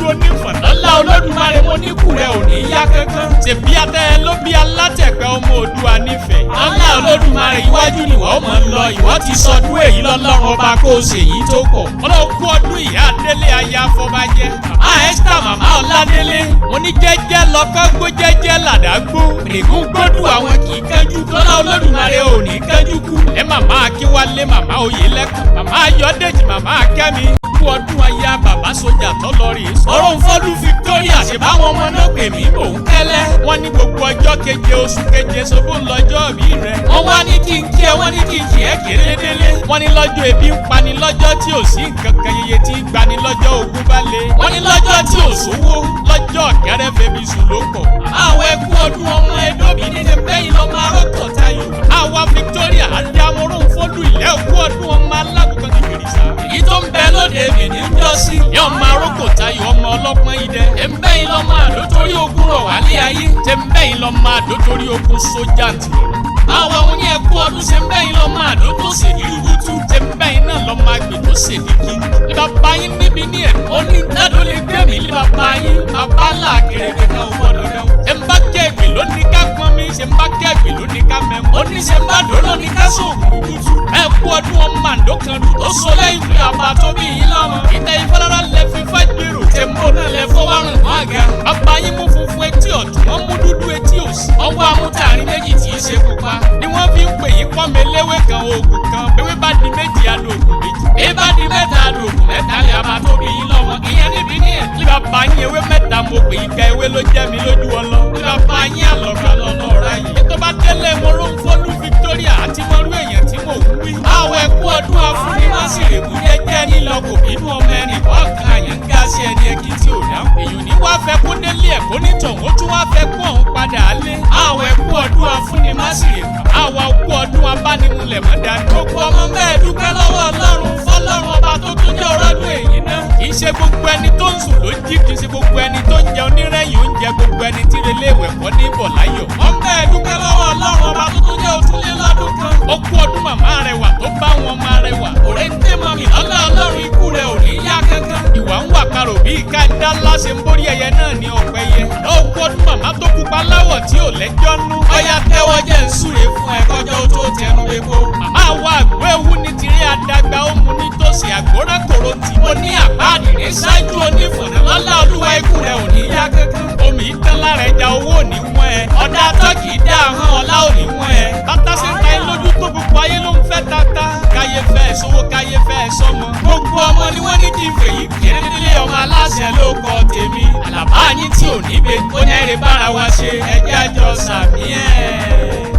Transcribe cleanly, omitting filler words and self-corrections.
onífọ̀n. Lọ́lá Olódùmarè mo ní kù rẹ̀ ò ní yá kankan. Ṣèbí atẹ́ ló bí alátẹ̀pẹ́ ọmọ Oòduà nífẹ̀ẹ́. Lọ́lá Olódùmarè iwájú ni wọ́n mọ̀ ń lọ. Ìwọ ti sọdún èyí lọ́lọ́run ọba kó o ṣèyí tó pọ̀. Ọlọ́run kú ọdún ìyá Adélé aya afọbajẹ. Màmá Esther, màmá Ọládélé. Mo ní jẹ́jẹ́ lọ́kọ́ gbó, jẹ́jẹ́ làdágbó. Règún gbódù àwọn kì í kánjú. Lọ́lá Olódùmarè ò ní kánjú kú. Ẹ màmá Akínwálé, màmá Oyèlẹ́kùn, màmá Ayọ̀dèjì, màmá Akẹ́mi. Kú ọdún aya bàbá sójà tọ́lọ́rì. Ọ̀rọ̀ nfọ́dún Victoria ṣe báwọn ọmọ náà pè mí mò ń kẹ́lẹ́. Wọ́n ní gbogbo ọjọ́ keje oṣù keje ṣobó ń lọ́jọ́ bí rẹ̀. Wọ́n wá ní kí n kí ẹ, wọ́n ní kí n kí ẹ kéré délé. Wọ́n ní lọ́jọ́ ebi ń pani, lọ́jọ́ tí ò sí nǹkan kan yeye tí ń gbani, lọ́jọ́ ogun bá le. Wọ́n ní lọ́jọ́ tí ò sówó, lọ́jọ́ kẹrẹ́ febi sùn ló pọ̀. Àwọn ẹkú ọdún ọmọ ẹdọ́bí ní ṣe bẹ́yìn lọ́mọ arọ́kọ̀ tayò. Àwa Victoria Adamoro ń fọ́lù ilẹ̀ òkú ọdún ọmọ alágùnkàn ti kìrìsà. Èyí tó ń bẹ lóde Benin ń jọ sí. Ìyá ọmọ arókò tayò ọmọ ọlọ́pọ́n idẹ. Ṣé ń bẹ́yìn lọ́mọ àdó torí ogun rọ̀ wálé ayé? Ṣé ń bẹ́yìn lọ́mọ àdó torí ogun sójà tìrọ̀? Àwọn òun ní ẹkú ọdún, ṣe ń bẹ́yìn lọ́mọ àdó tó ṣèdí rúgútú? Ṣe ń bẹ́yìn náà lọ́mọ àgbè tó ṣèdí kí? Ní bàbá yín níbi ní ẹ̀ ó ní dádó lè gbé mi ní bàbá yín. Bàbá là kéré kan ò gbọ́dọ̀ dẹ́wọ̀n. Ṣé ń bá kẹ́gbì ló ní ká pọn mi? Ṣé ń bá kẹ́gbì ló ní ká mẹ́mu? Ó ní ṣe ń bá dó ló ní ká sóògùn rúgútú. Ẹ kú ọdún ọmọ àdó kan dù tó so lẹ́yìn pé àbá tó bí yín lọ́mọ. Ìtẹ̀ ìfọlára lẹ fi fájèrò. Ṣé ń bò náà lẹ fọwọ́rùn mọ́ àga? Bàbá yín mú funfun etí ọ̀tún, wọ́n mú dúdú etí òsì. Ọwọ́ amútàrin méjì tí í ṣe pupa. Ni wọ́n fi ń pè yín pọ́nmi léwé kan oògùn kan. Ewé bá di méjì adògùn méjì. Ewé bá di mẹ́ta adògùn mẹ́ta lè àbá tó bí yín lọ́mọ. Ìyẹn níbi ní ẹ̀. Ní bàbá yín ewé mẹ́ta mo pè yín ká ewé ló jẹ́ mi lójú ọlọ. Ní bàbá yín àlọ́gbà lọ́nà ọ̀rá yìí. Tó bá délé mo ló ń fọ́lú Victoria àti mọ́rú èèyàn tí mò ń wí. Àwọn ẹkú ọdún afúnimásìrèkú jẹ́jẹ́ nílọ kò bínú ọmọ ẹnì kọ̀ọ̀kan àyàn ń ga sí ẹni ẹkí tí ò dáhùn. Èèyàn ní wá fẹ́ kó délé ẹ̀kọ́ nítọ̀hún ó tún wá fẹ́ kó ọ̀hún padà lé. Àwọn ẹkú ọdún afúnimásìrèkú. Àwa òkú ọdún abánimúlẹ̀ mọ́ dání. Gbogbo ọmọ bẹ́ẹ̀ dúpẹ́ lọ́wọ́ Ọlọ́run fọlọ́run ọba tó tún jẹ́ ọlọ́dún èyí náà. Kì í ṣe gbogbo ẹni tó ń sùn ló ń jí, kì í ṣe gbogbo ẹni tó ń jẹun onírẹ̀yìn oúnjẹ, gbogbo ẹni tí relé ìwẹ̀ kọ́ ní bọ̀ láyọ̀. Wọ́n bẹ́ẹ̀ dúpẹ́ lọ́wọ́ Ọlọ́run ọba tó tún jẹ́ òtúnlé lọ́dún kan. Ó kú ọdún màmá rẹwà tó bá wọn máa rẹwà. Òrèǹtẹ̀ mọ̀mí lọ́lá Ọlọ́run ikú rẹ̀ ò ní yá kankan. Ìwà ń wà karò bí ká dá láṣẹ ń borí ẹyẹ náà ní ọ̀pẹ yẹ. Ó kú ọdún màmá tó pupa láwọ̀ tí ò lẹ́jọ́ nú. Ọya tẹ́wọ́ jẹ́ ń súre fún ẹ kọjọ́ tó tẹnu epo. Màmá wa àgbo ewu ní tìrí àdàgbà ó mu nítòsí àgbórá kòrò tì. Mo ní àpáàdì ní ṣáájú onífọ̀nà lọ́lá Olúwa ikú rẹ̀ ò ní yá kankan. Omi ìtàn lára ẹja owó ò ní wọ́n ẹ. Ọ̀dà tọ́kì dá ahọ́n ọlá ò ní wọ́n ẹ. Bàtà ṣe ń ta ẹ lójú tó gbogbo ayé ló ń fẹ́ tata. Káyé fẹ́ sówó, káyé fẹ́ sọmọ. Gbogbo ọmọ ni wọ́n ní kí n fèyí kéré nílé ọmọ aláṣẹ ló kọ tèmi. Àlàbá yín tí ò ní be ó ní ẹ̀rẹ̀ bára wa ṣe ẹjẹ́ àjọ sàmí ẹ̀.